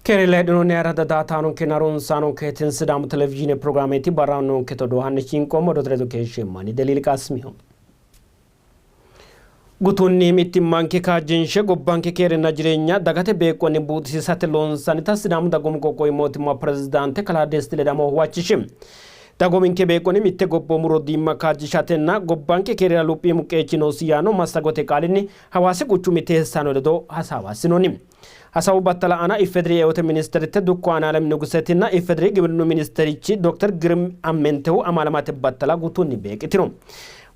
Keerila heedhinoonni ayirradda daa''ataanonkenna harunsaanonke tin Sidaamu Televizhiine pirogiraameeti barra noonke todoo hanni shinqoommo odoote ledo keeshsheemmani Deliili Qaasimiho. Gutunni mittimmanke kaajjinshe gobbanke keerenna jireenya dagate beeqqonni buuxisiisate loonsannita Sidaamu Dagoomu Qoqqowi Mootimma Pirezidaante Kalaa Desti Ledamo huwachishi. Dagoominke beeqqonni mitte gobboomu rodiimma kaajjishatenna gobbanke keerira luphiimu qeechi noosi yaanno massagote qaalinni Hawaasi quchumi teessaano ledo hasaawa assinoonni. Hasaawu battala aana IFEDRI Eote Ministeritte Dukko Anaalem Nugusetinna IFEDRI Gibirinnu Ministerichi Dokter Girim Ammentehu amaalamate battala gutunni beeqqitino.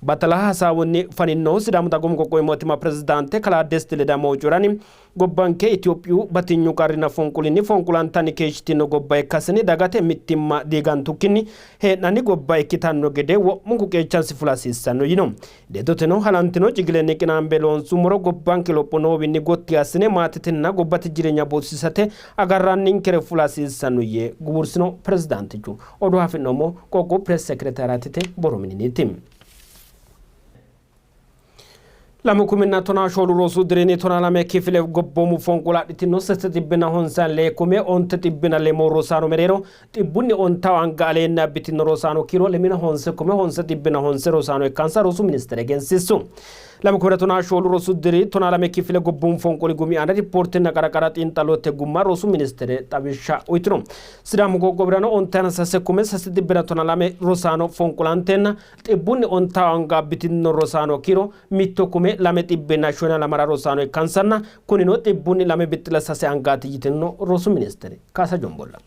Battala hasaawunni faninnohu Sidaamu Dagoomu Qoqqowi Mootimma Pirezidaante Kalaa Desti Ledamo coyi'ranni, gobbanke Itophiyu batinyu qarrinna fonqolinni fonqolantanni keeshshitino gobba ikkasenni dagate mittimma diigantukkinni hee'nanni gobba ikkitanno gede wo'munku qeechansi fula hasiissanno yino. Ledoteno halantino cigilenni qinaambe loonsummoro gobbanke lopho noowinni gotti assine maatetenna gobbate jireenya buuxisiisate agarranninkere fula hasiissanno yee guwursino pirezidaantichu. Odoo afi'noommo qoqqowu pirees sekireteeraatete borro mininniiti. 2014 rosu dirinni 12 kifile gobboomu fonqolo adhitino 695,903 rosaano mereero xibbunni ontawo anga aleenni abbitino rosaano kiiro lemina honse kume honse xibbina honse rosaano ikkansa rosu ministere egensiissu. 2014 rosu diri 12 kifile gobboomu fonqoli gumi aana ripoortenna qara qara xiinxallote gumma rosu ministere xawishsha uyitino. Sidaamu qoqqowirano ontayina sase kume sase xibbina tona lame rosaano fonqolanteenna xibbunni ontawo anga abbitino rosaano kiiro mitto kume lame xibbina shoyina lamala rosaano ikkansanna kunino xibbunni lame bixxila sase angaati yitinno rosu ministere. Kaasa Jombolla.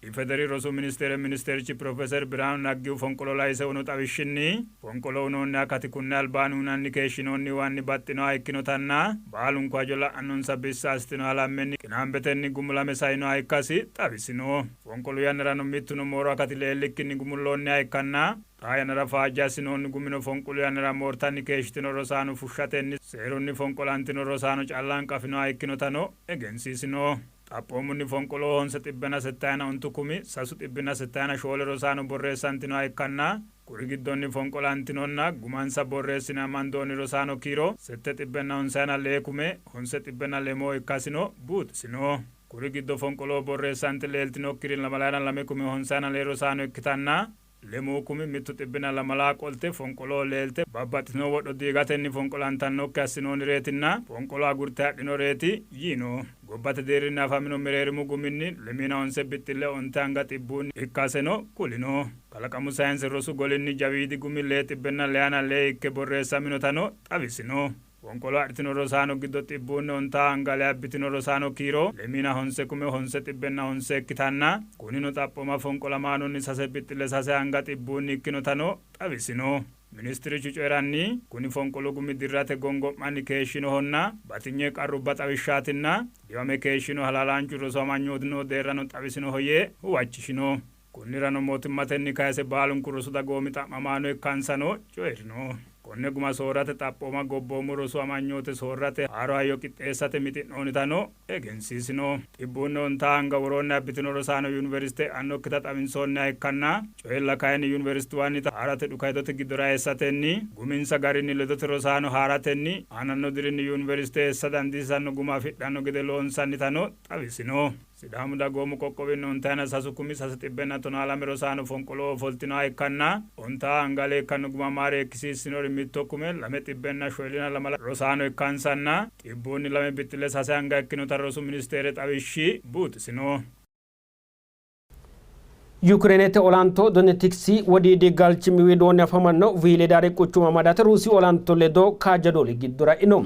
IFEDERI Rosu Ministeere Ministeerchi Pirofeeser Birhaanu Naggihu fonqolo laise uyno xawishshinni, fonqolo uynoonni akati kunni albaanni uynanni keeshshinoonniwanni baxxinoha ikkinotanna baalunku hajo la'annonsa bissa assitino halammenni qinaambetenni gumulame sainoha ikkasi xawisino. Fonqolu yannarano mittuno mooru akati leellikkinni gumulloonniha ikkanna, xaa yannara faajje assinoonni gumino fonqolu yannara moortanni keeshshitino rosaano fushshatenni seerunni fonqolantino rosaano calla hanqafinoha ikkinotano egensiisino. Xaphoomunni fonqoloho honse xibbena settayina ontu kumi sasu xibbina settayina shoole rosaano borreessantinoha ikkanna kuri giddonni fonqolantinonna gumansa borreessine amandoonni rosaano kiiro sette xibbenna honsayina lee kume honse xibbenna lemoo ikkasino buuxisino. Kuri giddo fonqoloho borreessante leeltinokkiri lamalayina lame kume honsayina lee rosaano ikkitanna lemuu kumi mittu xibbina lamala qolte fonqoloho leelte babbaxxitino wodho diigatenni fonqolantannokki assinoonnireetinna fonqolo agurte hadhinoreeti yiino. Gobbate deerrinni afamino mereerimu guminni lemiina honse bixxille onte anga xibbuunni ikkaseno kulino. Kalaqamu sayinse rosu golinni jawiidi gumi lee xibbenna leyana lee ikke borreessaminotano xawisino. Fonqolo adhitino rosaano giddo xibbuunni ontaa anga ale abbitino rosaano kiiro lemiina honse kume honse xibbenna honse ikkitanna, kunino xaphooma fonqolamaanonni sase bixxille sase anga xibbuunni ikkinotano xawisino. Ministirichu coyi'ranni, kuni fonqolu gumi dirrate gongo'manni keeshshinohonna batinye qarrubba xawishshaatinna diwame keeshshino halaalaanchu rosu amanyooti noo deerrano xawisinoho yee huwachishino. Konnirano mootimmatenni kayse baalunku rosu dagoomi xa'mamaano ikkansano coyi'rino. Konne guma soorrate xaphooma gobboomu rosu amanyoote soorrate haaro hayyo qixxeessate mixi'noonnitano egensiisino. Xibbuunni ontaa anga woroonni abbitino rosaano Yuniversite e'annokkita xawinsoonniha ikkanna, coyilla kayinni Yuniversituwannita haa'rate dhuka hedote giddora eessatenni guminsa garinni ledote rosaano haa'ratenni aananno dirinni Yuniversite eessa dandiisiisanno guma afidhanno gede loonsannitano xawisino. Sidaamu dagoomu qoqqowinni ontayina sasu kumi sase xibbenna tonaa lame rosaano fonqoloho ofoltinoha ikkanna, ontaa anga ale ikkanno guma maareekkisiissinori mitto kume lame xibbenna shoyilina lamala rosaano ikkansanna xibbuunni lame bixxille sase anga ikkinota rosu ministeere xawishshi buuxisino. Yukireenete olanto Donetiksi wodiidi galchimi widoonni afamanno Viiledaari quchuma amadate Ruusiyu olanto ledo kaajjadu oli giddora e'ino.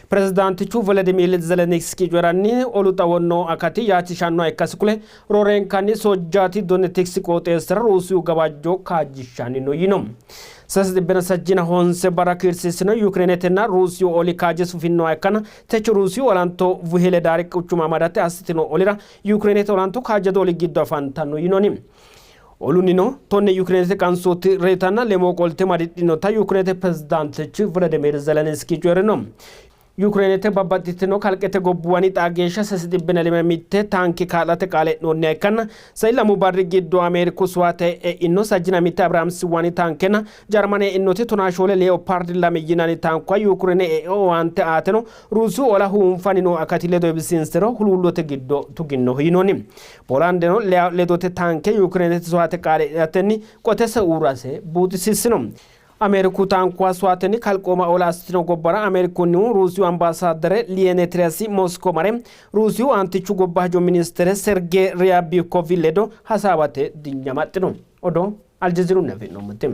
Pirezidaantichu Volodimiir Zelenskiy coyi'ranni, olu xawo noo akati yaachishannoha ikkasi kule, roorenkanni soojjaati Donetiksi qooxeessira Ruusiyu gawajjo kaajjishshanni no yiino. Sase xibbena sajjina honse barra kiirsiissino Yukireenetenna Ruusiyu oli kaajje sufinnoha ikkanna, techo Ruusiyu olanto Vuheledaari quchuma amadate assitino olira Yukireenete olanto kaajjadu oli giddo afantanno yinoonni. Olunnino tonne Yukireenete qansooti reyitanna lemoo qolte madidhinota Yukireenete pirezidaantichi Volodimiir Zelenskiy coyi'rino. Yukireenete babbaxxitino kalqete gobbuwanni xaa geeshsha sase xibbena leme mitte taanke kaa'late qaale e'noonniha ikkanna sai lamu barri giddo Ameeriku suwate e'ino sajjina mitte Abiraamsi wani taankenna Jarmane e'inoti tonaa shoole Leopaard lame yinanni taankuwa Yukirene e'e owaante aateno Ruusiyu ola huunfanni noo akati ledo heewisiinsiro huluullote giddo tuginnoho yinoonni. Poolaandeno ledote taanke Yukireenete suwate qaale eatenni qotese uurrase buuxisiissino. Ameeriku taankuwa suwatenni kalqooma ola assitino gobbara Ameerikunnihu Ruusiyu ambaasaaddere Liyeene Tiresi Mosko mare Ruusiyu aantichu gobba hajo ministere Sergey Ryabikovi ledo hasaawate dinye amaxxino. Odoo Aljeziirunni afi'noommote.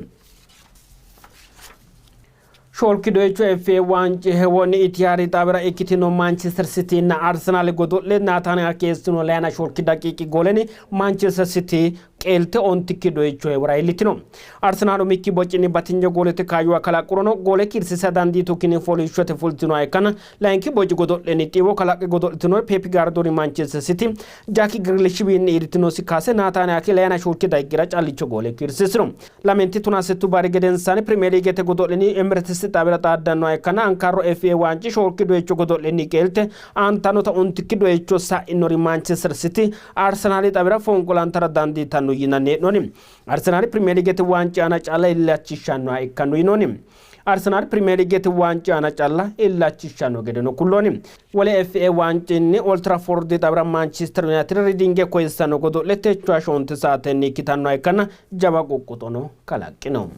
Shoolki doyicho FA waanci heewonni Itihaadi xaawira ikkitino Manchester City na Arsenal godo'le Naataani Ake eessino layina shoolki daqiiqi gooleni Manchester City qeelte ontikki doyicho heewora iillitino. Arsenaal umikki bocinni batinye goolete kaayyuwa kalaqqurono goole kiirsisa dandiitukkinni fooliishshote fultinoha ikkanna layinki boci godo'lenni xiiwo kalaqqe godo'litinori Pepi Gaardooni Manchester City Jaaki Girlishiwiinni iillitinosi kaase Naataani Ake layina shoolki daqiiqira callicho goole kiirsisino. Lamenti tonaa settu barri gedensaanni Pirimeer Liigete godo'lenni Emireetsi xaawira xaaddannoha ikkanna Ankarro FA waanci shoolki doyicho godo'lenni qeelte aantannota ontikki doyicho sa'inori Manchester City Arsenaali xawira fonqolantara dandiitanno yinanni hee'noonni. Arsenaali Pirimeer Liigete waanci aana calla illachishshannoha ikkanno yinoonni. Arsenaal Pirimeer Liigete waanci aana calla illachishshanno gedeno kulloonni. Wole FA waancinni Old Trafford xawira Manchester United Readinge koyissanno godo'le techo ashoonte saatenni ikkitannoha ikkanna jawa quqquxono kalaqqino.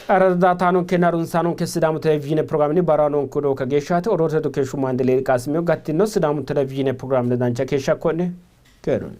Aradaataanonkenna harunsaanonke Sidaamu Televizhiine pirogiraamenni barra noonke odoo kageeshshaati. Odoote ledo keeshshu Maandeleeri Qaasimiyo gattino Sidaamu Televizhiine pirogiraame dancha keeshsha ko'ne keerunni.